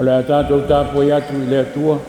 O le a tatou tapuai atu i le Atua.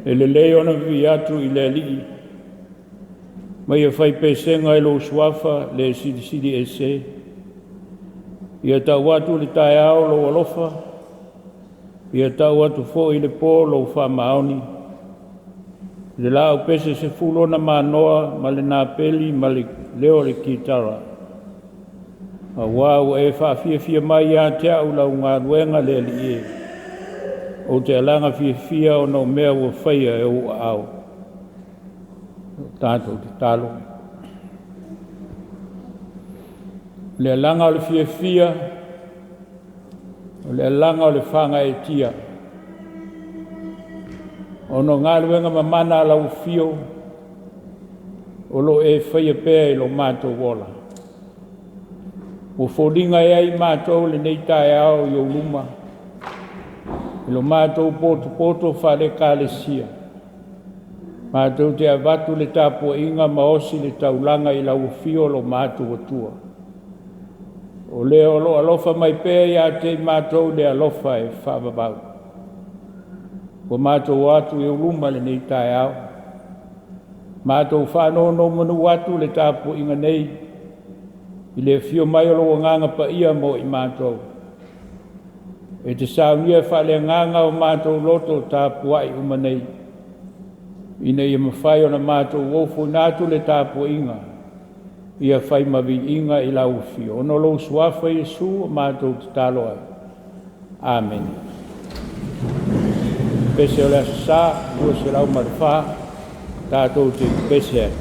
E lelei ona vivii atu i le Alii ma ia fai pesega i lou Suafa le Silisili Ese. Ia tau atu i le taeao lou alofa, ia tau atu foi i le po lou faamaoni, i le laaupese sefuluono manoa ma le napeli ma le leo o le kitara, aua ua e faafiafia mai ia te au i lau galuega le Alii e. Ou te alaga fiafia ona o mea ua faia e ou aao. O tatou tatalo. O le alaga o le fiafia, o le alaga o le faagaeetia, ona o galuega mamana a lau afio o lo o e faia pea i lo matou ola, ua foliga e ai matou i lenei taeao i ou luma, i lo matou potopoto faale-Ekalesia, matou te avatu le tapuaiga ma osi le taulaga i lau afio lo matou Atua, o le o lo o alofa mai pea ia te i matou i le alofa e faavavau. Ua matou o atu i ou luma i lenei taeao, matou faanonomanu atu le tapuaiga nei i le afio mai o lou Agaga Paia mo i matou, e te saunia faaleagaga o matou loto tapuai uma nei, ina ia mafai ona matou ofoina atu le tapuaiga ia fai ma viiga i lau afio, ona o lou Suafa Iesu ua matou tatalo ai. Amene. Pese o le Aso Sa 204, tatou te pepese ai.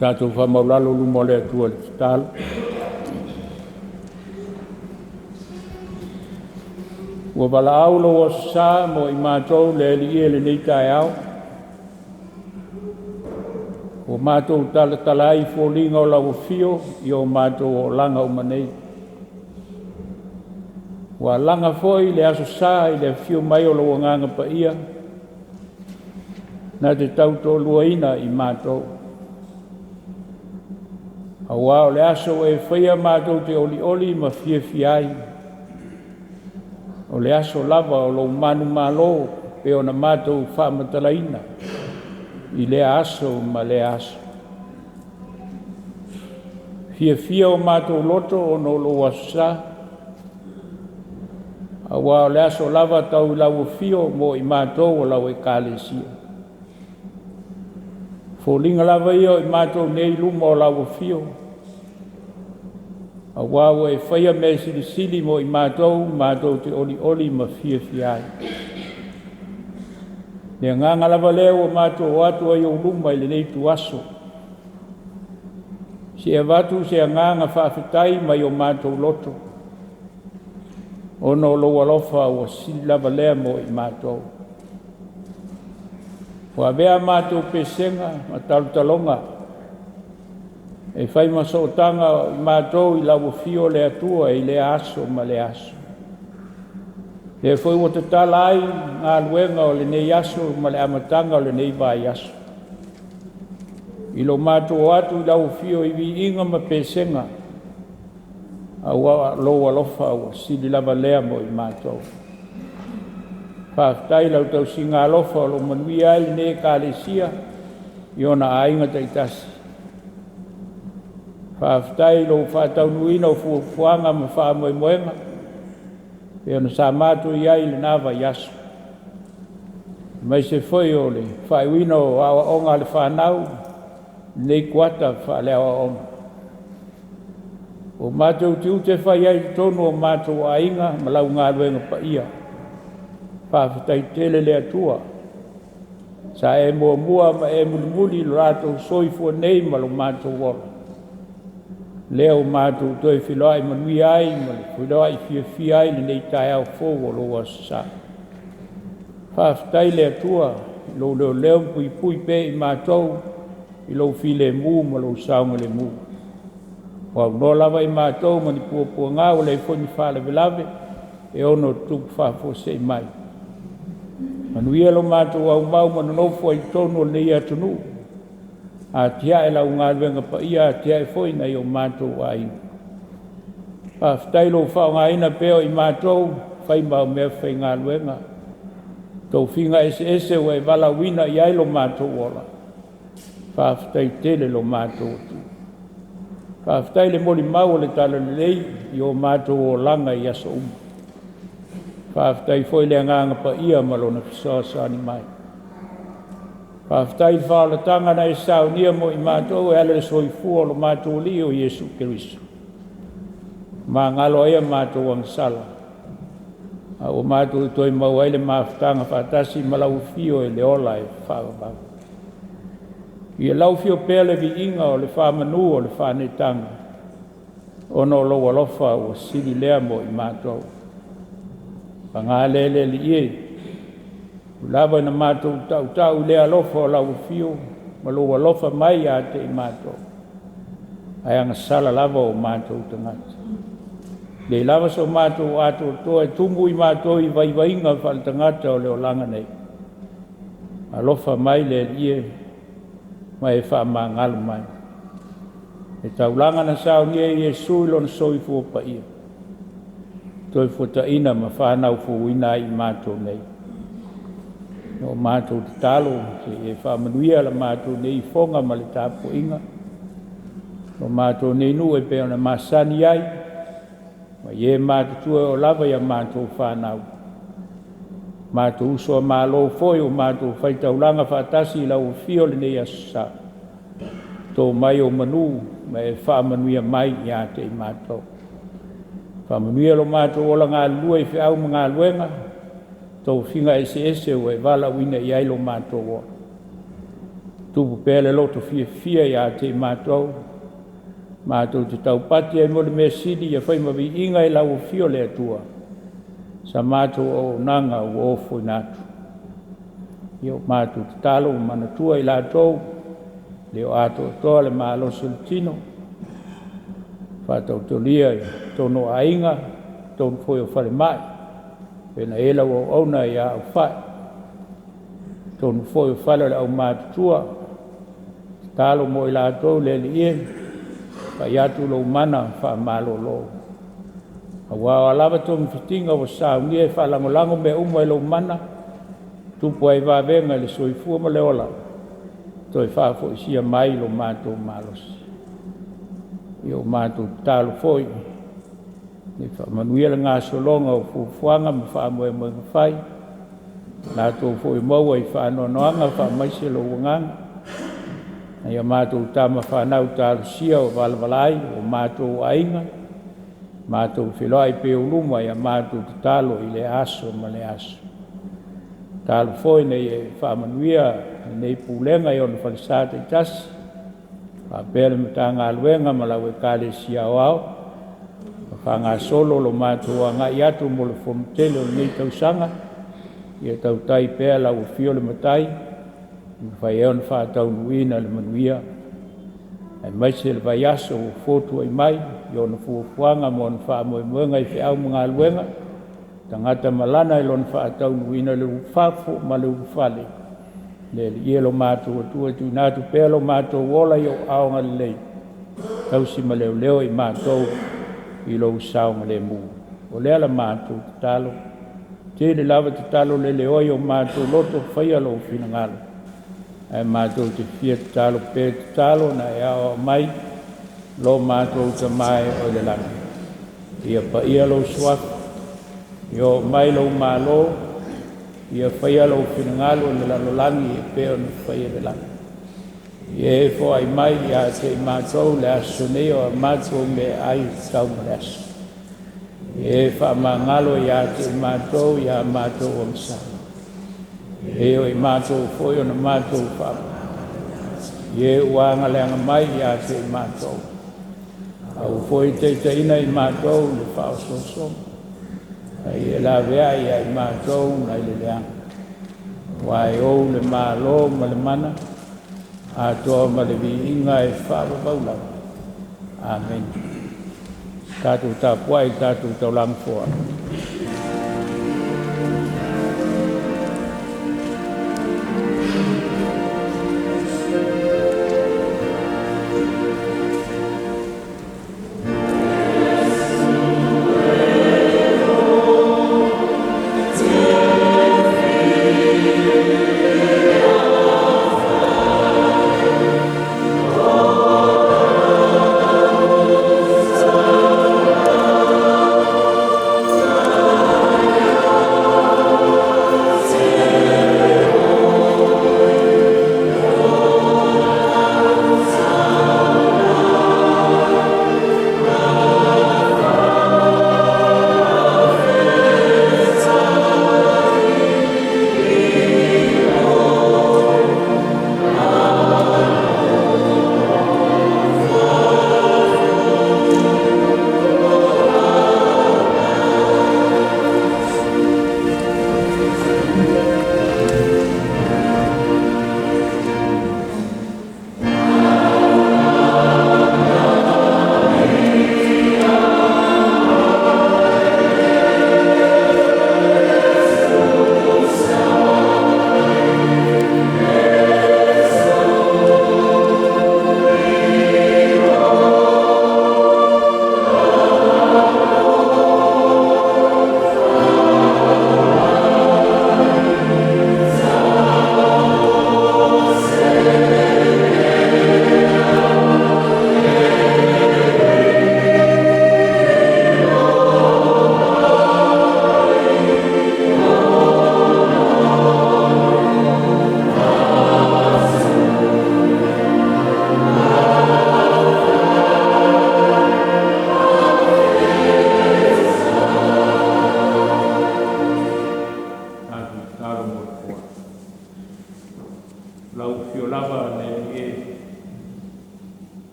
Tatou faamaulalo luma o le Atua i le tatalo. Ua valaau lou Aso Sa mo i matou le Alii i lenei taeao, ua matou talatala ai foliga o lau afio i o matou olaga uma nei. Ua alaga foi le Aso Sa i le afio mai o lou Agaga Paia na te tautoaluaina i matou, aua o le aso ua e faia matou te olioli ma fiafia ai, o le aso lava o lou manumalo pei ona matou faamatalaina i lea aso ma lea aso. Fiafia o matou loto ona o lou Aso Sa, aua o le aso lava tau i lau afio mo i matou o lau Ekalesia. O foliga lava ia o i matou nei i luma o lau afio, aua ua e faia mea silisili mo i matou matou te olioli ma fiafia ai. O le agaga lava lea ua matou o atu ai i ou luma i lenei ituaso, se i avatu se agaga faafetai mai o matou loto, ona o lou alofa ua sili lava lea mo i matou. Ua avea a matou pesega ma talotaloga e fai ma sootaga o i matou i lau afio le Atua i lea aso ma lea aso. Lea foi ua tatala ai galuega o lenei aso ma le amataga o lenei vaiaso. I lo matou o atu i lau afio i viiga ma pesega, aua o lou alofa ua sili lava lea mo i matou. Faafetai i lau tausiga alofa o lo o manuia ai lenei Ekalesia i ona aiga taitasi. Faafetai i lou faataunuuina o fuafuaga ma faamoemoega pei ona sa matou i ai i lena vaiaso, aemaise foi o le faaiuina o aoaoga a le fanau i lenei kuata faaleaoaoga. Ua matou utiuti e fai ai i totonu o matou aiga ma lau galuega paia. Faafetai tele le Atua, sa e muamua ma e mulimuli i lo latou soifua nei ma lo matou ola, lea ua matou toe feiloai manuia ai ma le feiloai fiafia ai i lenei taeao fou o lou Aso Sa. Faafetai le Atua i lou leoleo ma puipui pea i matou i lou filemu ma lou saogalemu. Ua aunoa lava i matou ma ni puapuaga, ua leai foi ni faalavelave e ono tutupu faafuasei mai. Manuia lo matou aumau ma nonofo ai i totonu o lenei atunuu, atiae lau galuega paia, atiae foi nai o matou aiga. Faafetai i lou faaaogaina pea o i matou e fai ma au meafaigaluega i tofiga eseese ua e valaauina i ai lo matou ola, faafetai tele i lo matou Atua. Faafetai i le molimau o le Talalelei i o matou olaga i aso uma. Faafetai foi i le Agaga Paia ma Lona fesoasoani mai. Faafetai i le faaolataga na e saunia mo i matou e ala i le soifua o lo matou Alii o Iesu Keriso, magalo ai a matou agasala, a ua matou toe maua ai le mafutaga faatasi ma lau Afio i le ola e faavavau. Ia lau afio pea le viiga o le faamanu o le faaneetaga, ona o lou alofa ua sili lea mo i matou. Paga lea le Alii e, ui lava ina matou tautau i le alofa o lau afio ma lou alofa mai ia te i matou, ae agasala lava o matou tagata. E leai lava so matou atoatoa e tumu i matou i vaivaiga faaletagata o le olaga nei. Alofa mai le Alii e ma e faamagalo mai. Le taulaga na saunia e Iesu i lona soifua paia, toefuataina ma fanau fouina ai i matou nei. O matou tatalo, se i e faamanuia la matou nei ifoga ma le tapuaiga, lo matou nei nuu e pei ona masani ai, mai e matutua e oo lava i a matou fanau, matou uso a Malo foi ua matou faitaulaga faatasi i lau afio i lenei Aso Sa, to mai ou manu ma e faamanuia mai ia te i matou. Faamanuia lo matou ola galulue i feau ma galuega, tofiga eseese ua e valaauina i ai lo matou ola. Tuputupu pea le loto fiafia ia te i matou, matou te taupati ai mo le mea sili ia fai ma viiga i lau afio le Atua, sa matou auaunaga ua ofoina atu. Ia ua matou tatalo ma manatua i latou e le o atoatoa le malosi o le tino, faataotolia i totonu o aiga, totonu foi o falemai, pei ona i ai lau auauna ia Aufai, totonu foi o fale o le aumatutua. Tatalo mo i latou le Alii e, pai atu lou mana faamalolo, aua o a lava togafitiga ua saunia e faalagolago mea uma i lou mana, e tupu ai vavega i le soifua ma le ola, toe faafoisia mai lo matou malosi. Ia ua matou tatalo foi, ia faamanuia le gasologa o fuafuaga ma faamoemoega fai, o latou foi ua maua i faanoanoaga, faamaise lou agaga. Nai a matou tama fanau talosia ua valavala ai, o matou aiga, matou feiloai pea i ou luma ia matou tatalo i lea aso ma lea aso. Tatalo foi ina ia e faamanuia lenei Pulega i ona falesa taitasi, faapea le Matagaluega ma lau Ekalesia Aoao, ua faagasolo lo matou agai atu mo le Fonotele o lenei tausaga, ia tautai pea lau Afio le Matai, ina ia mafai ai ona faataunuuina i le manuia, aemaise le vaiaso ua fotuai mai i ona fuafuaga ma ona faamoemoega i feau ma galuega, tagata malana i lona faataunuuina i le ulufafo ma le ulufale. Le Alii e lo matou Atua, e tuuina atu pea lo matou ola i ou aao agalelei e tausi ma leoleo i matou i lou saogalemu. O lea la matou tatalo, tele lava tatalo leleoa i o matou loto, faia lou finagalo, ae matou te fia tatalo pea i le tatalo na e aoao mai lo matou Tama e oo i le lagi. Ia paia lou Suafa, ia oo mai lou Malo, ia faia lou finagalo i le lalolagi e pei ona faia i le lagi. Ia e foai mai ia te i matou i le aso nei o a matou meaai e tatau mo le aso. Ia e faamagalo ia te i matou ia matou agasala, e pei o i matou foi ona matou faamagalo i e ua agaleaga mai ia te i matou. Aua foi ne i taitaiina i matou i le faaosoosoga, a ia e laveai ia i matou mai le leaga. Aua e ou le Malo ma le mana, atoa ma le viiga e faavavau lava. Amene. Tatou tapuai i le tatou taulaga foai.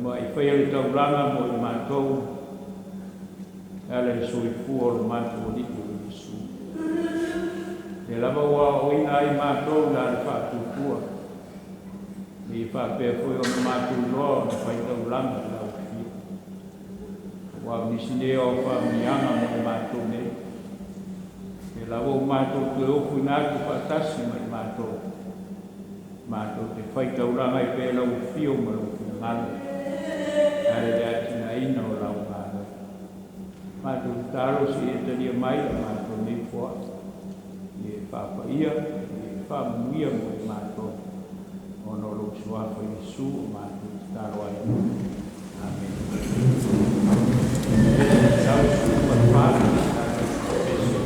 Ma e faia le taulaga mo i matou e ala i le soifua o lo matou Alii o Iesu. Lea lava ua aoaoina ai matou na le faatuatua, ina ia faapea foi ona matou iloa ona fai taulaga i lau afio. Aua o nisi nei o au faamanuiaga mo i matou nei, lea lava ua matou toe ofuina atu faatasi ma i matou, matou te faitaulaga ai pea i lau afio ma lou finagalo, e ala i le atinaeina o lau Malo. Matou tatalo se i e talia mai a matou nei foai, ia e faapaia, ia e faamanuia mo i matou, ona o lou suafa Iesu o matou tatalo ai. Amene. 114, tatou pese.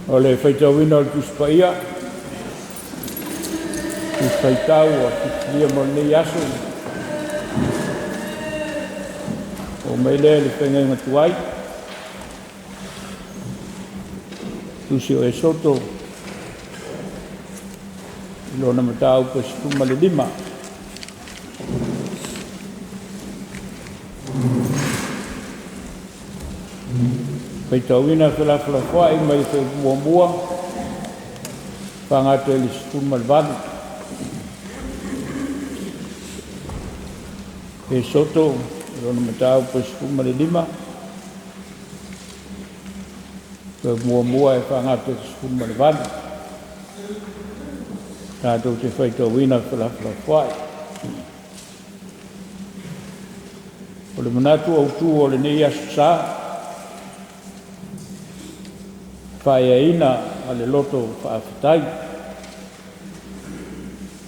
O le faitauina o le Tusi Paia, Tusi Faitau ua filifilia mo lenei aso, oo mai lea i le feagaiga tuai, Tusi o Esoto i lona mataupu e 15. Faitauina felafolafoai mai le Fuaiupu 1 faagata i le 18. Esoto i lona mataupu e 15, Fuaiupu 1 e faagata i le 18. Tatou te faitauina felafolafoai. O le manatu autu o lenei aso sa, faaeaina ma le loto faafetai.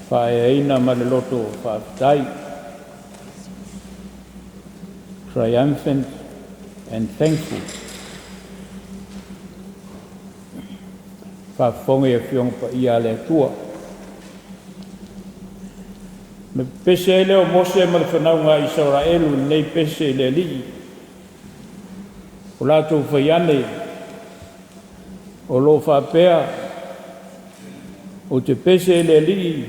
Faaeaina ma le loto faafetai. Triumphant and thankful. Faafofoga i Afioga Paia a le Atua. Na pepese ai lea o Mose ma le fanauga a Isaraelu i lenei pese i le Alii, o latou fai ane, o lo o faapea, ou te pese i le Alii,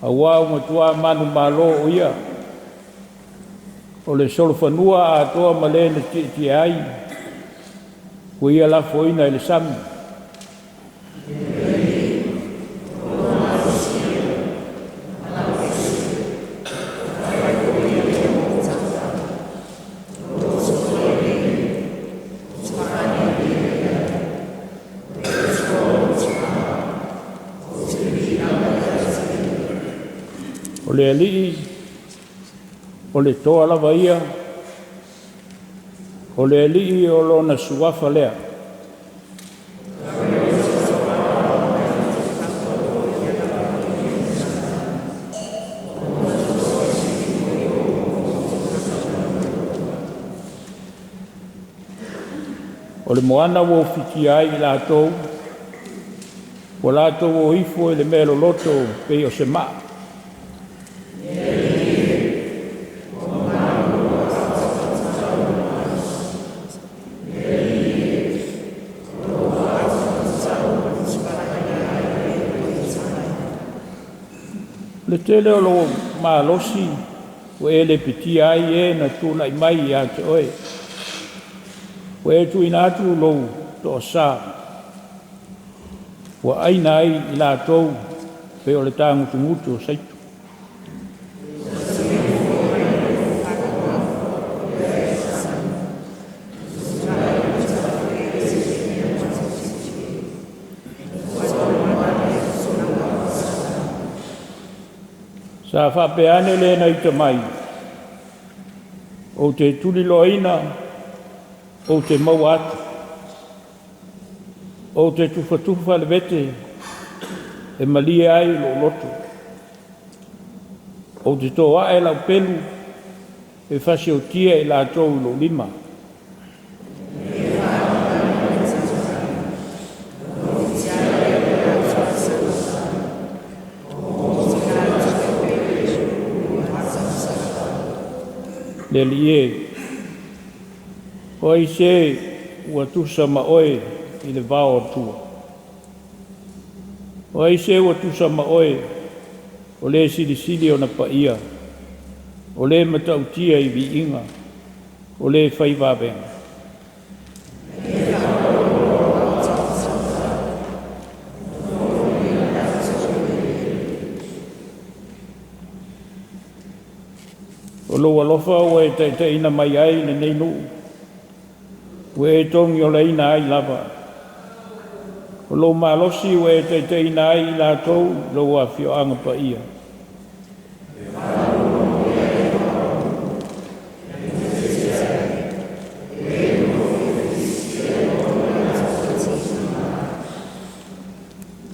auā ua matua manumalo o ia, o le solofanua atoa ma le na tietie ai, ua ia lafoina i le sami. O le Alii, o le toa lava ia, o le Alii o lona suafa lea. O le moana ua ufitia ai i latou, ua latou o ifo i le mea loloto pei o se maa. Le tele o lou malosi ua e lepetia ai e na tulai mai ia te oe. Ua e tuuina atu lou toasa, ua aina ai i latou pei o le tagutugutu o saito. Sa faapea ane le na ita mai, ou te tuliloaina, ou te maua atu, ou te tufatufa le vete e malie ai lou loto, ou te toae lau pelu e fasiotia i latou i lou lima. Le Alii e, o ai se ua tusa ma oe i le vao Atua? O ai se ua tusa ma oe o le silisili ona paia, o le matautia i viiga, o le fai vavega? O lou alofa ua e taitaiina mai ai lenei nuu, ua e togiolaina ai lava. O lou malosi ua e taitaiina ai i latou lou afioaga paia.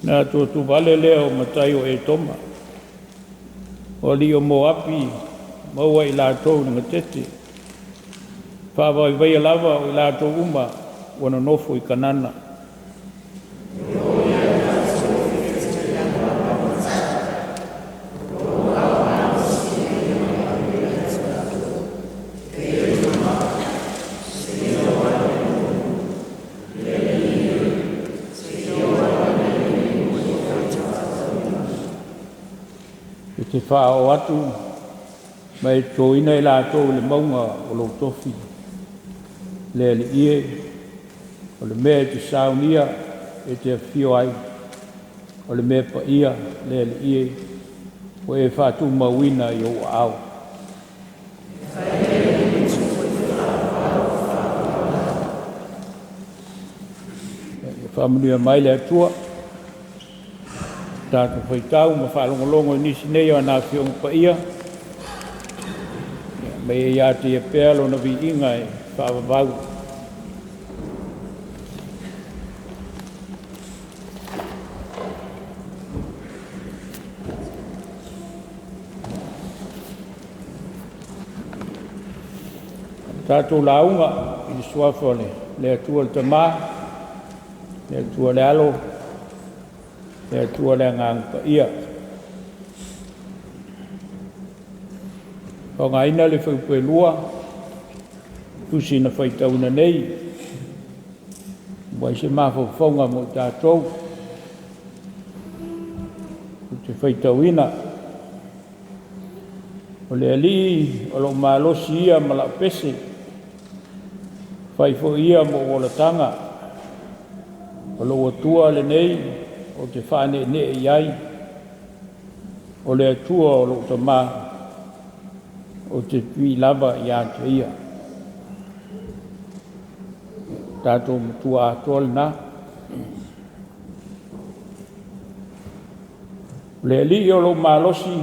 Na atuatuvale lea o matai o Etoma, o alii o Moapi maua i latou i le gatete, faavaivaia lava o i latou uma ua nonofo i Kanana. E te faaoo atu ma e totoina i latou i le mauga o lou tofi. Le Alii e, O le mea e te saunia e te afio ai, o le mea paia le Alii e, ua e faatumauina i ou aao. Ia faamanuia mai le Atua, tatou faitau ma faalogologo i nisi nei o ana Afioga Paia, ma ia ia te Ia pea Lona viiga e faavavau. Tatou lauga i le suafa o le Atua le Tama, le Atua le Alo, le Atua le Agaga Paia. Faaaogaina le fuaiupu 2, tusi na faitauina nei, ua i se mafaufauga mo i tatou. Ou te faitauina, o le Alii o lou malosi ia ma lau pese, fai foi ia ma ou olataga, o lou Atua lenei ou te faaneenee i ai, o le Atua o lou tama, ou te pipii lava ia te Ia. Tatou Matua atoa lena. O le Alii o lou malosi,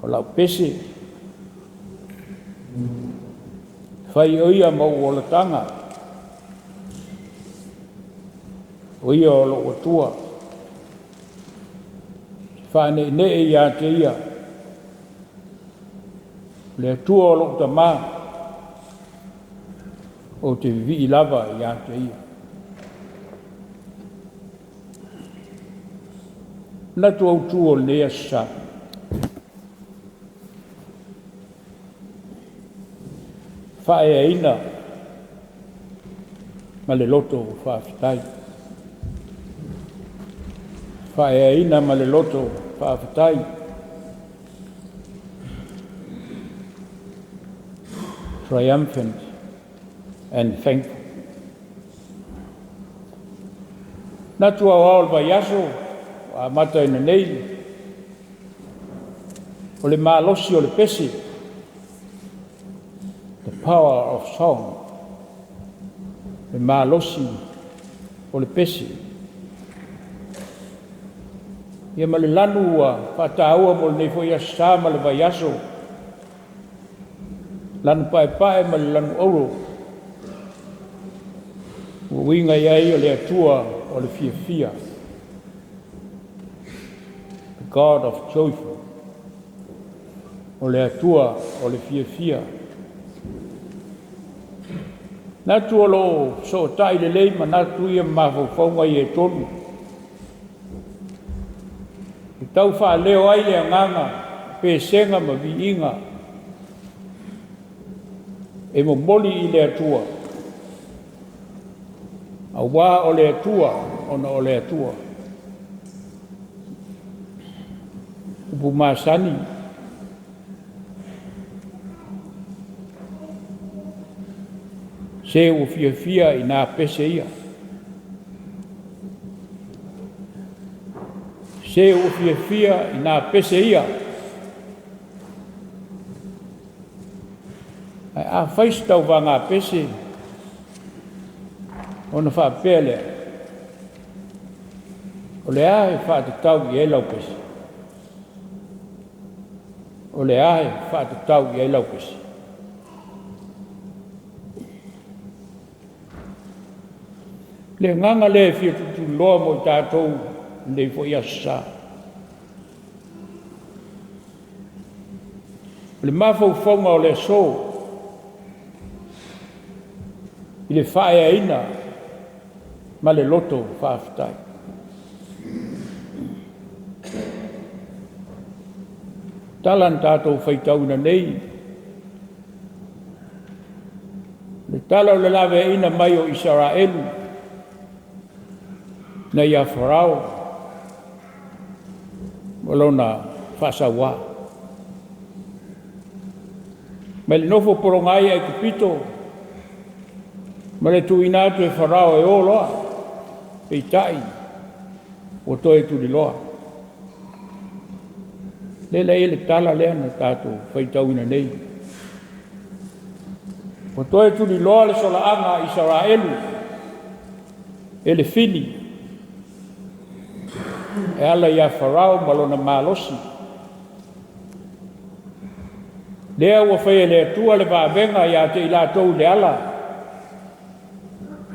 o lau pese, fai o Ia ma ou olataga, o Ia o lou Atua, faaneenee ia te Ia, le Atua o lou tama, ou te vivii lava ia te Ia. Manatu autu o lenei Aso Sa, faaeaina ma le loto faafetai. Faaeaina ma le loto faafetai. Triumphant and thankful. Manatu aoao o le vaiaso ua amataina nei, o le malosi o le pese, the power of song, le malosi o le pese. Ia ma le lanu ua faataua mo lenei foi Aso Sa ma le vaiaso, lanu paepae ma le lanu auro, ua uiga i ai o le Atua o le fiafia, the God of joyful, o le Atua o le fiafia. Manatu o lo o fesootai lelei manatu ia ma mafaufauga ia e tolu, e tau faaleo ai le agaga pesega ma viiga e momoli i le Atua, aua o le Atua ona o le Atua. Upu masani, se ua fiafia i na pese ia. Se ua fiafia i na pese ia. Ae a fai se tauvaga pese, ona faapea lea, o le a e faatatau i ai lau pese? O le a e faatatau i ai lau pese? Le agaga lea e fia tulituliloa mo i tatou i lenei foi Aso Sa. O le mafaufauga o le aso i le faaeaina ma le loto faafetai. Tala na tatou faitauina nei, le tala o le laveaiina mai o Isaraelu nai ia Farao ma lona faasaua. Mai le nofo pologa ai i Aikupito, Ma le tuuina atu e Farao e o loa, peitai ua toe tuliloa. Lea la e i ai le tala lea na tatou faitauina nei. Ua toe tuliloa le solaaga a Isaraelu e le fili e ala ia Farao ma lona malosi. Lea ua faia e le Atua le vavega ia te i latou i le ala,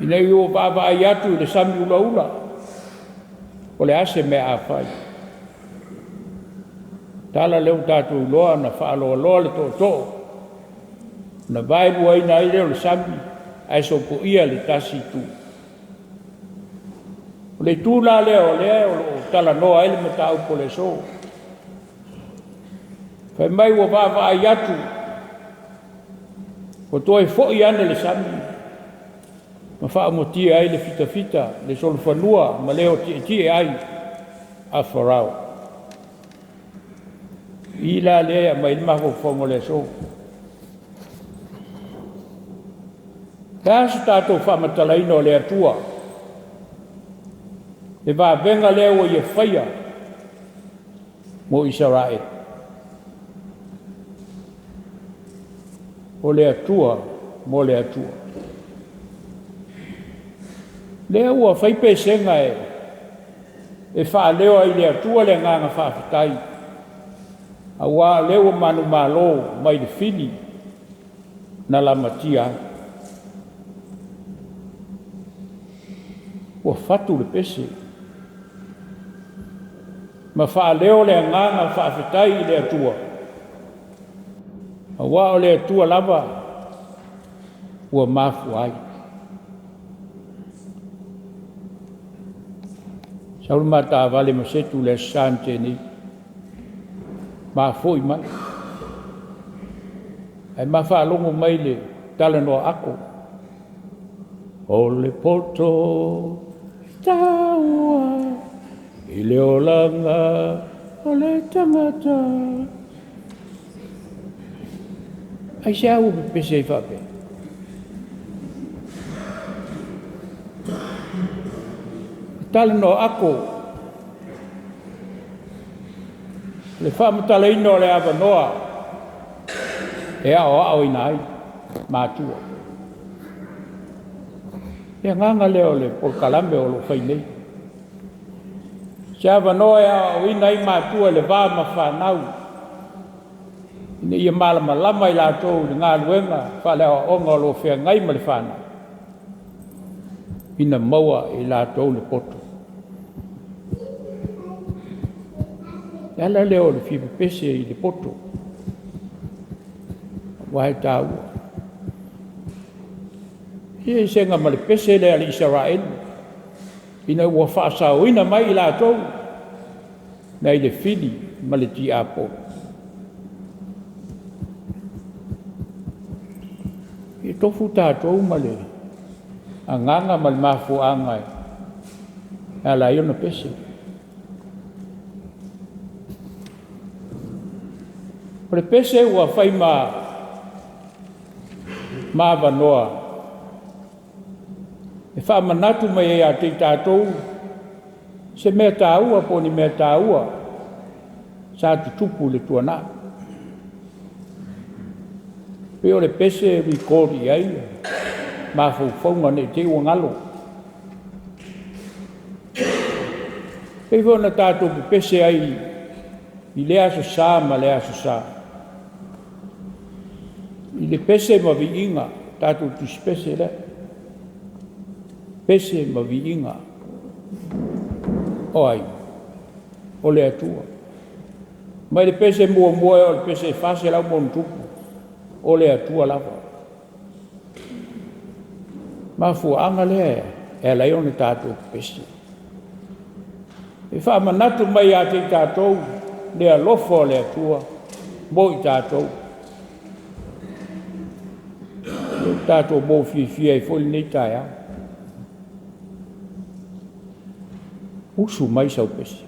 ina ua vaavaai atu i le sami ulaula, o le a se mea a fai? Tala lea ua tatou iloa na faaloaloa le tootoo, ona vaeluaina ai lea o le sami ae sopoia le tasi itu. O le itu la lea o lea o lo o talanoa ai le mataupu o le aso. Fai mai ua vaavaai atu, ua toe foi ane le sami ma faaomotia ai le fitafita, le solofanua ma le o tietie ai a Farao. I la lea e aumai ai le mafaufauga o le aso. E a se tatou faamatalaina o le Atua, le vavega lea ua ia faia mo Isaraelu? O le Atua mo le Atua. Lea ua fai pesega e faaleo ai i le Atua le agaga faafetai, aua o lea ua manumalo mai le fili na lamatia ai. Ua fatu le pese ma faaleo le agaga faafetai i le Atua, aua o le Atua lava ua mafua ai. Sau le ma taavale ma Setu i le Aso Sa na tea nei, ma foi mai. Ae ma faalogo mai i le talanoa ako. O le poto e taua i le olaga o le tagata. Aisea ua pepese ai faapea? Talanoa ako, le faamatalaina o le avanoa e aoaoina ai matua. Le agaga lea o le polokalame o lo o fai nei. Se avanoa e aoaoina ai matua i le va ma fanau, ina ia malamalama i latou i le galuega faale-aoaoga o lo o feagai ma le fanau, ina maua e i latou le poto. O le ala lea o le fia pepese i le poto, aua e taua. E eseesega ma le pese lea a le Isaraelu, ina ua faasaoina mai i latou nai le fili ma le tiapolo. E tofu tatou ma le agaga ma le mafuaaga e ala ai ona pese. O le pese ua fai ma avanoa e faamanatu mai ai ia te i tatou se mea taua po o ni mea taua sa tutupu i le tuanai. Pei o le pese e record i ai mafaufauga ne i te i ua galo. Pei foi ona tatou pepese ai i lea Aso Sa ma lea Aso Sa, i le pese ma viiga, tatou tusipese lea, pese ma viiga. O ai? O le Atua. Mai le pese muamua e oo i le pese 400+, o le Atua lava. Mafuaaga lea e ala ai ona tatou pepese. E faamanatu mai ia te i tatou le alofa o le Atua mo i tatou. Lea ua tatou mo fiafia ai foi lenei taeao. Usu mai sau pese.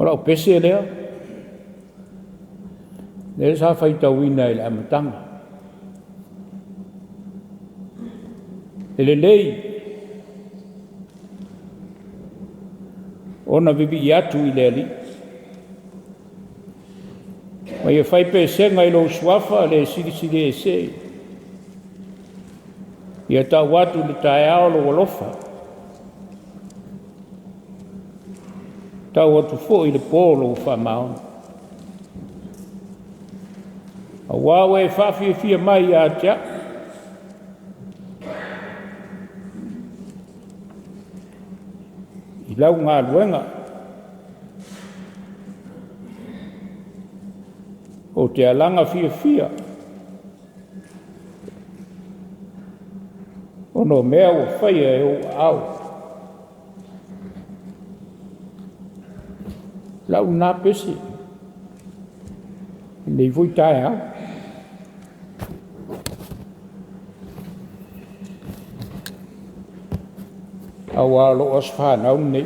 O lau pese lea, lea sa faitauina i le amataga. E lelei ona vivii atu i le Alii, ma ia fai pesega i lou Suafa le Silisili Ese. Ia tau atu i le taeao lou alofa, tau atu foi i le po lou faamaoni. Aua ua e faafiafia mai ia te au, i lau galuega, ou te alaga fiafia ona o mea ua faia e ou aao. Lau lena pese i lenei foi taeao. Aua o lou aso fanau lenei,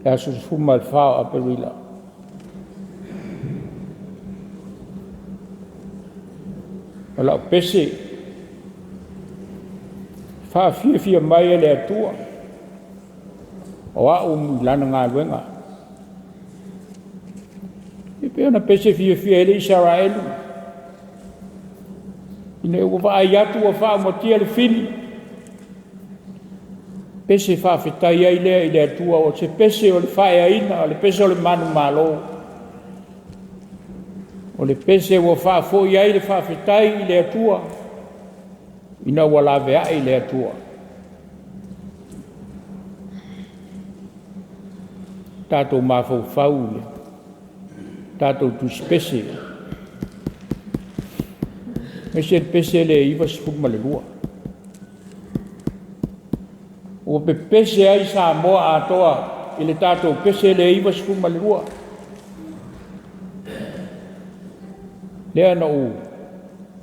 le aso 14 o Aperila. O lau pese, faafiafia mai e le Atua, o au i lana galuega. E pei ona pese fiafia ai le Isaraelu, ina ua vaai atu ua faaumatia le fili, pese faafetai ai lea i le Atua, o se pese o le faeaina, o le pese o le manumalo, o le pese ua faafoi ai le faafetai i le Atua, ina ua laveai le Atua. Tatou mafaufau i le tatou tusi pese, aemaise le pese lea e 92. Ua pepese ai Samoa atoa i le tatou pese lea e 92. Lea na ou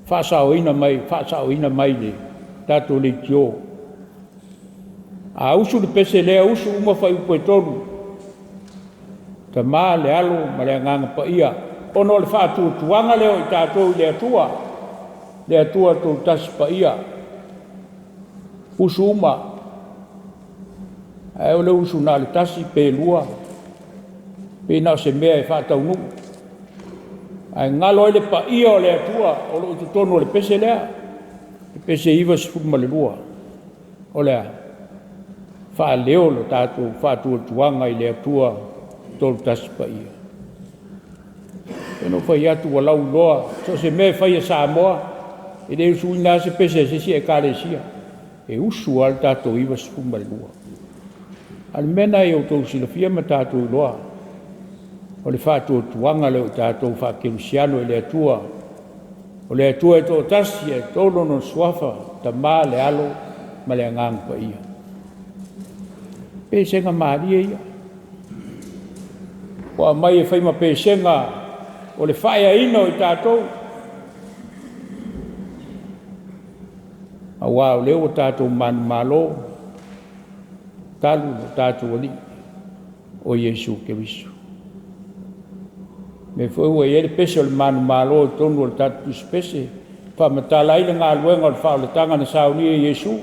faasaoina mai le tatou leitio. A usu le pese lea, usu uma fuaiupu e 3, Tama, le Alo ma le Agaga Paia, ona o le faatuatuaga lea o i tatou i le Atua, le Atua Toatasi Paia. Usu uma, ae o le usu na o le tasi pe lua, pe na o se mea e faataunuu, ae galo ai le paia o le Atua o lo o i totonu o le pese lea, le pese 92. O le a? Faaleo lo tatou faatuatuaga i le Atua Toatasi Paia. E pei ona ou fai atu ua lauiloa, so o se mea e fai e Samoa, e le usuina lava se pese a se isi Ekalesia, e usu lava le tatou 92. A o le mea lena ia outou silafia ma tatou iloa, o le faatuatuaga lea o tatou faakerisiano i le Atua. O le Atua e toatasi, ae tolu Lona Suafa, Tama, le Alo ma le Agaga Paia. Pesega malie ia, ua aumai e fai ma pesega o le faaeaina o i tatou, aua o lea ua tatou manumalo talu lo tatou Alii o Iesu Keriso. O lea foi ua i ai le pese o le manumalo i totonu o le tatou tusi pese, e faamatala ai le galuega o le faaolataga na saunia e Iesu.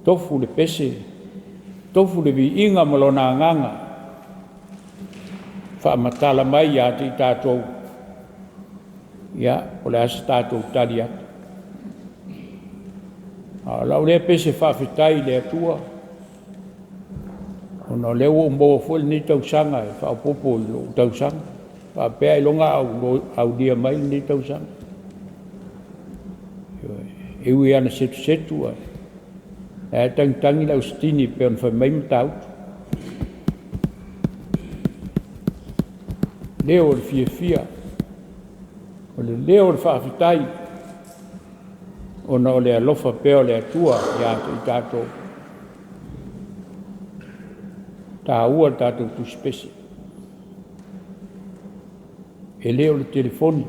Tofu le pese, tofu le viiga ma Lona agaga, faamatala mai ia te i tatou, ia, o le a se tatou tali atu. A o lau lea pese faafetai i le Atua, ona o lea ua ou maua foi lenei tausaga e faaopoopo i lou tausaga, faapea ailoga a ou aulia mai lenei tausaga. E ui lava ina setusetu ae e tagitagi le ausitini e pei ona fai mai Matautu. Leo o le fiafia, o le leo o le faafetai, ona o le alofa pea o le Atua ia te i tatou. E taua le tatou tusi pese, e le o le telefoni.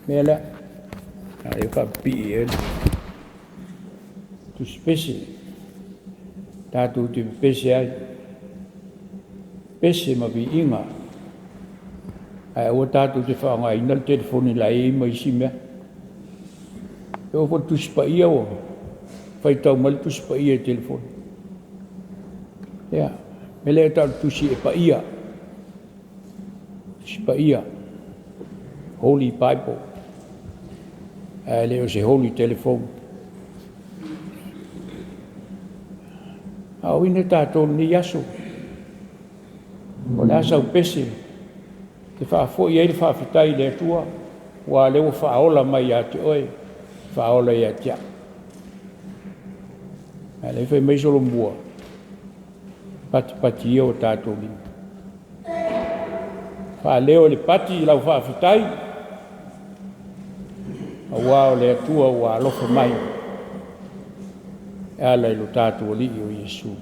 Mea lea, a lea e faapipii i ai le tusipese, tatou te pepese ai, pese ma viiga, ae aua tatou te faaaogaina le telefoni la e i ai ma isi mea. E oo foi i le Tusi Paia ua faitau mai le Tusi Paia i le telefoni. Ia, o le mea lea e tau o le Tusi Paia, Tusi Paia, Holy Bible, ae le o se Holy Telephone. Aoaoina tatou i lenei aso, o le a sau pese e faafoi ai le faafetai i le Atua, aua o lea ua faaola mai ia te oe, faaola ia te au. A o lea e fai mai Solomua, patipati ia o tatou lima, faaleo i le pati lau faafetai, aua o le Atua ua alofa mai e ala i lo tatou Alii o Iesu.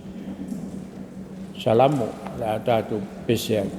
Salamo o le a tatou pepese ai.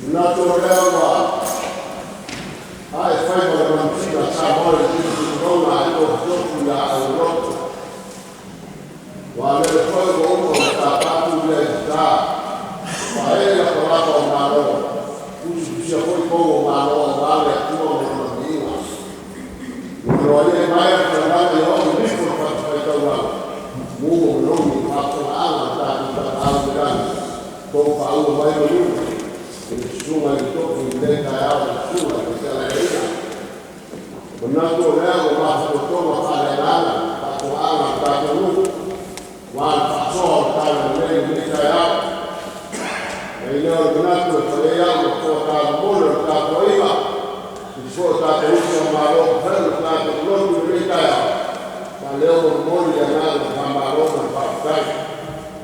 Manatu o lea ua ae faiva o le manusina a Samoa i le tilotilo ae tofutofu ia auloto. Ua lele foi ua uma ona tāpatu ia i ta. Pae la palapa o Malo, tusitusia foi pou o Malo aua le Atua ma lona viiga. Ua loaia mai le taulaga i oo i nifo o le fatafaitaulaga, mu o manogi i faafofogaaga a le tatou Tapaau i le lagi, tou faauma mai manu i le susuga i le tofi i lenei taeao, le susuga i le Feagaiga. Manatu o lea ua mafatotoga faaleagaga faafofogaaga a le tatou nuu, ua le faasoa o le talalelei i lenei taeao. Mai lea o le manatu e fai ai au ma toatamamole o le tapuaiga i so o tatou uso a Malo o fai o le tatou lotu i lenei taeao, faaleo ma momoli le agaga o le faamalo ma le faafetai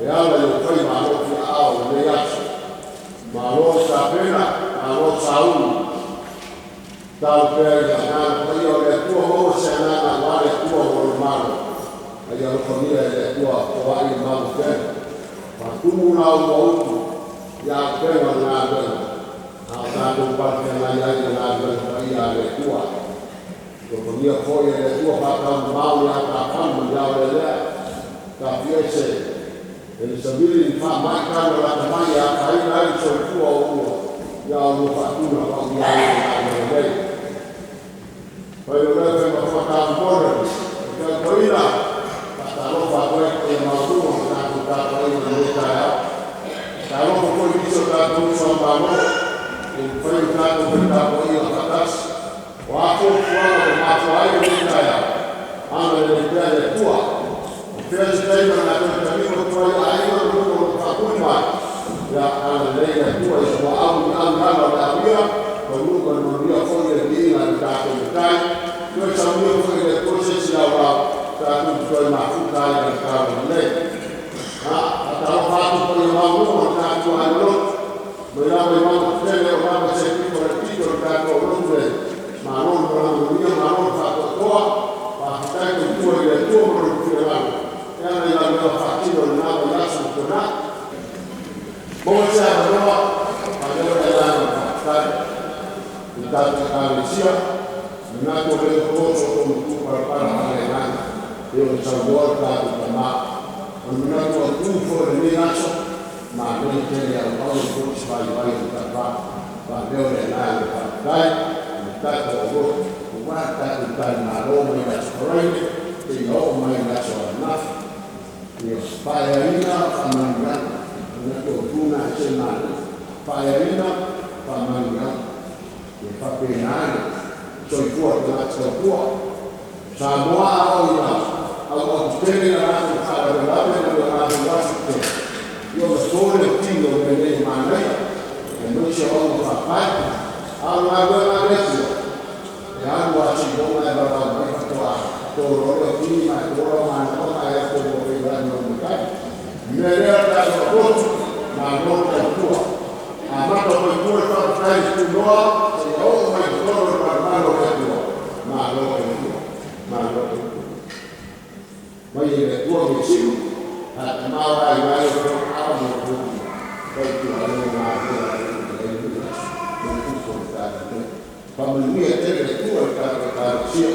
e ala i o faiva alofi aao o lenei aso. Malo le tapena, malo sauni. Talo pea i le agaga paia o le Atua, maua se agaga aua le Atua ma lona malo. Ai alofagia e le Atua foai le malu pena. Faatumu la ua utu ia upega o le galuega. A o tatou palefeagai ai le galuega paia a le Atua. Alofagia foi e le Atua faataumamao ia tafalu ma le aolelea. Tafiese e le savili ni faamai tala lata mai e afaina ai le soifua o ua ia o lua faatuna pauia ai le galuega nei. Fai o lea fai mafuatamamole e tautoina faatalofa atu ai paia maualuga o tatou tapuaiga i lenei taeao. Talofa foi i nisi o tatou uso a Malo e mafai ona tatou faitapuaiga faatasi. O a fuafuaga ua mafua ai lenei taeao, agalelei pea le Atua. O fea se taimi o le a toe taliu atu ai aiga ma nuu o lo o faatuli mai, ia agalelei le Atua i suaau ni au i ala o le auia, taunuu ma le manuia foi le viiga i le tatou Matai. Toe saunia foi e le Atua se isi laulao tatou te toe mafuta ai i le talalelei. Faatalofa atu paia maualuga o le tatou aiga lotu mai lava i mauga tetele o lava se pito le pito o le tatou lotu nei. Malo le malaga manuia, malo le faatoatoa, faafetai tautua i le Atua ma lona finagalo e ala i galuega faatino i lena vaiaso ua tuanai. Maua se avanoa, faaleo le agaga o le faafetai i le tatou Ekalesia. Manatu o lea ua toso outou matupalapala faaleagaga e ona saunoa le tatou tamā. O le manatu autu foi o lenei aso, manaia tele auau e foi se vaivai o le tafa. Faaleo le agaga o le faafetai i le tatou aulotu aua le tatou talimalo mai le Aso Faraile seia oo mai le aso ananafi. Ia faaeaina faamanuiaga, manatu autu na se manaia. Faaeaina faamanuiaga, ia faapena le soifua o le tagata tautua. Samoa a oo ina auautetele na latou faalavelave ma le latou aso tetele, ia ona to lea o tino o mea nei e manaia, aemaise o auga faapae. A o le galuega a le Atua, e alu lava seiloga e valaau mai faatoa to loa lea o tini ma e to lau manaoga ae ato ua feiloai ma lou matai. O le mea lea o le tatou alotu, malo le tautua. Amata mai tua le faafetai i Tunoa seia oo mai i totonu o le malumalu o le Atua. Malo tautua, malo tautua. Mai e le Atua measili, a tamaoaiga ai o lou ao ma le tautua ai o galuega a le Atua i lenei aso ma le tupu o le talalelei. Faamanuia tele le Atua i le tatou Ekalesia,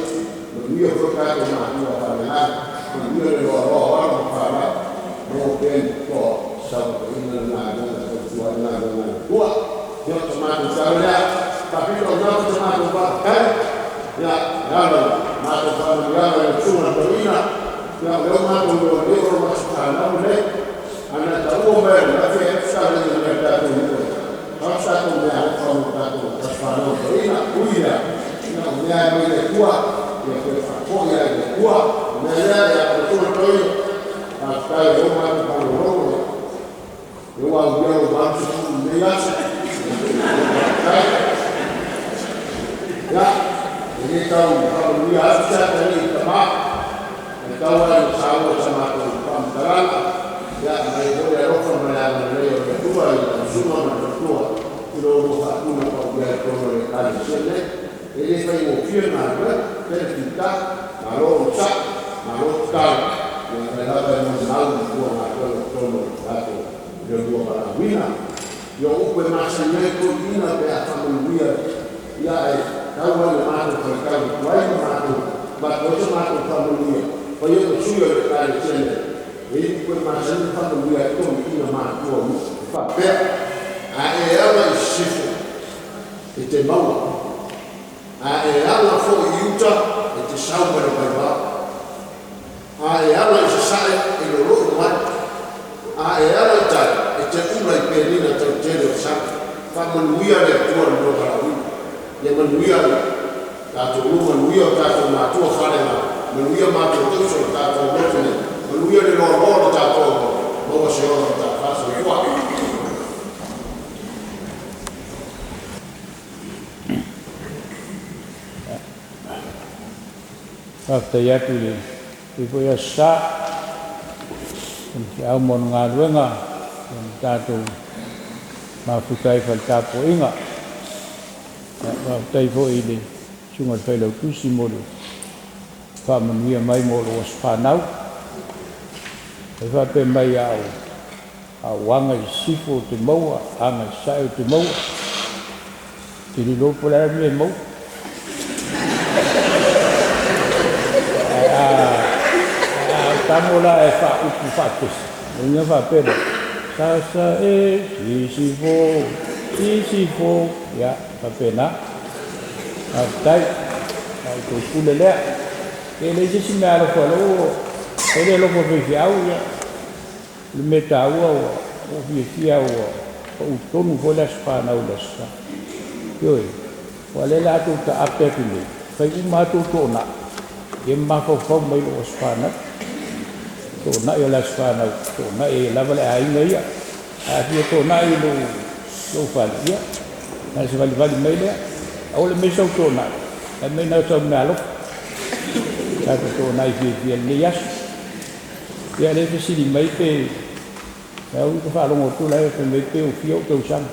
manuia foi tatou matua faaleagaga, manuia le loaloa o alo ma fanau, maua pea ni toa sauaina le galuega tautua ai le galuega a le Atua. Ia o se matou tala lea, faapito aunafa se matou faafetai, ia e ala i matou faamanuiaga i le susuga i le toeaina, ia o lea ua matou iloa nei o lou aso fanau lenei. Ana e taua mai ananafi e fetalaiga mai le tatou nuu e fau se tatou meaalofa mo tatou aso fanau o le toeaina. Ui lea, ia o mea e mai le Atua, ia toe faafoi lava i le Atua. O le mea lea, ia lau susuga i le toeaina, faafetai o lea ua matou faalogologo, lea ua aulia lou 80 i lenei aso. Faafetai. Ia, e le tau faamanuia atu se atalii i tama, ae tau lava ina saua i sa matou faamatalaga. Ia, aumai foi le alofa ma le agalelei o le Atua i lau susuga ma le faletua i lo oulua faatuna paulia i totonu o le Ekalesia nei. E le faigofie le galuega, tele fita, malo onosai, malo tatalo. Ia o lea lava e molimau i lua galuega i totonu o le tatou i le lua valaauina. Ia o upu e masani ai toeaiina pe a faamanuia ia ae tau lava ina matou faitau atu ai ma matou avatu ai se matou faamanuia, fai ai ma sui o le Ekalesia nei, e i ai upu e masani ona faamanuia ai toeaiina matutua o nuu. E faapea, A e ala i sisifo, e te maua, a e ala foi i uta, e te sau ma le vaivao. A e ala i sasae, e lolo'u mai. A e ala i tai, e te ula i penina tautele o le sami. Faamanuia le Atua i le lua valaauina. Ia manuia le tatou nuu, manuia o tatou matua faaleagaga, manuia matou te uso i le tatou lotu nei, manuia le loaloa o le tatou auauna, maua se ola mataafa. Soifua. Faafetai atu i lenei foi Aso Sa i le feau ma ona galuega ua tatou mafuta ai i le tapuaiga. Faafetai foi i le Susuga i le Failautusi mo le faamanuia mai mo lou aso fanau. E faapea mai a ou aga i sisifo ou te maua, aga i sasae ou te maua. Ou te le iloa po o le a le mea e maua. Ae a ou tago la e faaupu faapese, ona faapea lea, Sasae, sisifo, sisifo, ia, faapena. Faafetai, la outou pule lea. E leai se isi mea alofa o lea ua fai le alofa o le faifeau, ia, o le mea taua ua ou fiafia ua pau tonu foi le aso fanau i le Aso Sa. Ioe, aua o lea o le a tou taape atu nei, fai uma lava tou toonai, ia ma mafaufau mai i lou aso fanau. Toonai o le aso fanau, toonai ai lava le aiga ia. A fia toonai i lou fale, ia, na ona savalivali mai lea. Aua le aumaia sau toonai, ae aumai na o sau meaalofa. Tatou toonai fiafia i lenei aso. Ia o lea e fesili mai pe, o au ou te faalogo atu la e fai mai pe ua fia ou tausaga.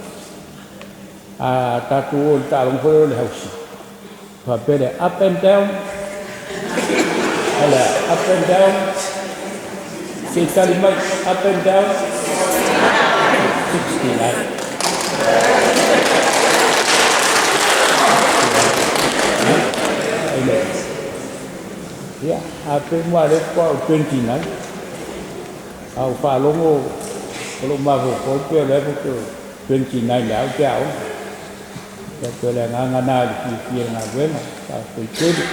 A tatou o i le taaloga foi lea o le hausi, faapea lea, up and down, a le a? Up and down, se i tali mai, up and down, 69. Ia, a pe uma lea faatoa ou 29, a ou faalogo o lou mafaufau pei o lea faatoa 29 lea ou te aoga. Ia pei o le agaga lena i le fiafia i le galuega, faafetai tele.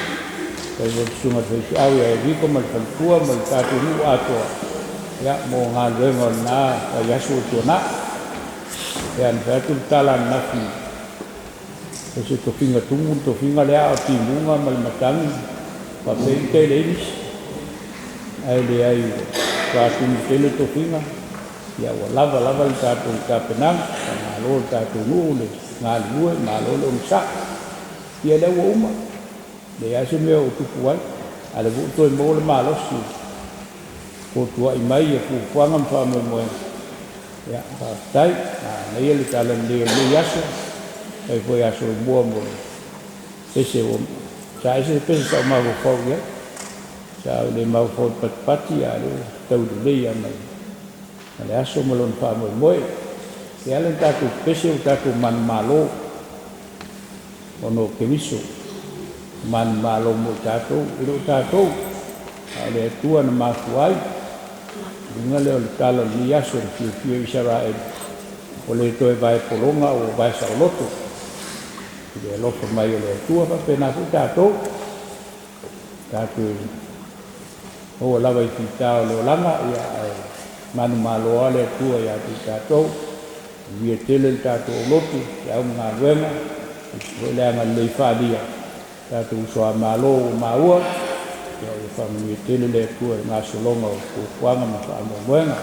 Faafetai foi i le Susuga i le Faifeau ia Eviko ma le faletua ma le tatou nuu atoa, ia, mo galuega o lena vaiaso ua tuanai. Ia, na fai atu le tala ananafi, o se tofiga tumu le tofiga lea, a o timuga ma le matagi, faapea uta e leai nisi. Ae leai, ua matua tumu tele tofiga, ia ua lava lava le tatou tapenaga. Faamalo i le tatou nuu le galulue, malo le onosai. Ia lea ua uma, leai lava se mea o tupu ai, a o lea foi ua toe maua le malosi e fotuai mai fuafuaga ma faamoemoega. Ia, faafetai. Manaia le tala lelei o lenei aso, faafetai foi ia Solomua mo le pese ua... Sa ese le pese sa ou mafaufau i ai. Sa ou le mafaufau i le patipati, a o lea ua fetaui lelei lava ma le aso ma lona faamoemoe. E ala ona tatou pepese ua tatou manumalo ona o Keriso, manumalo mo i tatou, e le o tatou, a o le Atua na mafua ai. O le uiga lea o le tala o lenei aso i le fiafia o Isaraelu, ua le toe vae pologa a ua vae saoloto i le alofa mai o le Atua. E faapena foi tatou, tatou maua lava i fita o le olaga, ia, ae manumalo lava le Atua ia te i tatou. Manuia tele le tatou aulotu, feau ma galuega, aemaise foi le agalelei faaalia tatou uso a Malo ua maua, ia faamanuia tele le Atua i le gasologa o fuafuaga ma faamoemoega.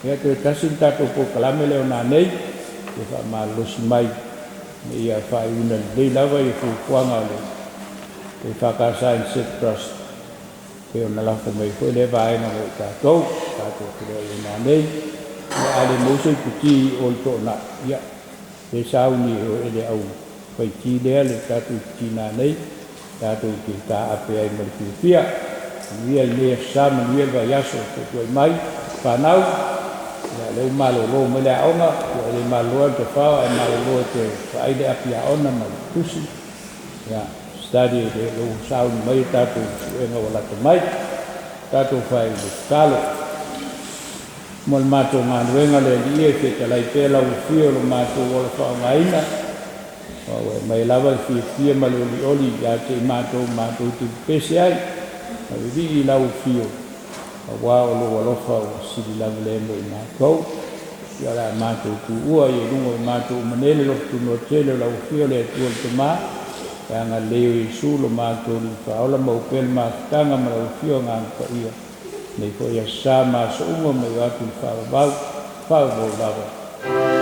Ia, toe tasi le tatou polokalame lea o nanei, ia faamalolosi mai ina ia faaiuina lelei lava ia fuafuaga o le EFKS Handset Trust pei ona lafo mai foi lea vaega mo i tatou, tatou feiloai ai nanei. Ia, a le maua se iputi o le toonai, ia, pe sauni e le au faiti lea le tatou iputi nanei, tatou te taape ai ma le fiafia. Manuia lenei Aso Sa, manuia le vaiaso o tuutuuai mai, fanau, Ia, o lea ua malolo mai le aoga, ia e le malolo lava le tafao ae malolo e toe vaai le api aoga ma le tusi, ia, study o lo o sauni mai a tatou suega ua lata mai. Tatou faaiu i le tatalo. Mo le matou galuega le Alii e, fetalai pea lau afio i lo matou ola faaaogaina, aua ua e aumai lava le fiafia ma le olioli ia te i matou matou te pepese ai ma vivii i lau afio, aua o lou alofa ua sili lava lea mo i matou. Ia o le a matou tuua i luga o matou manele lototunoa tele o lau afio le Atua le Tama, le agalelei o Iesu lo matou Alii Faaola, maua pea le mafutaga ma lau afio Agaga Paia, nei foi aso sa ma aso uma mai o atu i le faavavau, faavavau lava.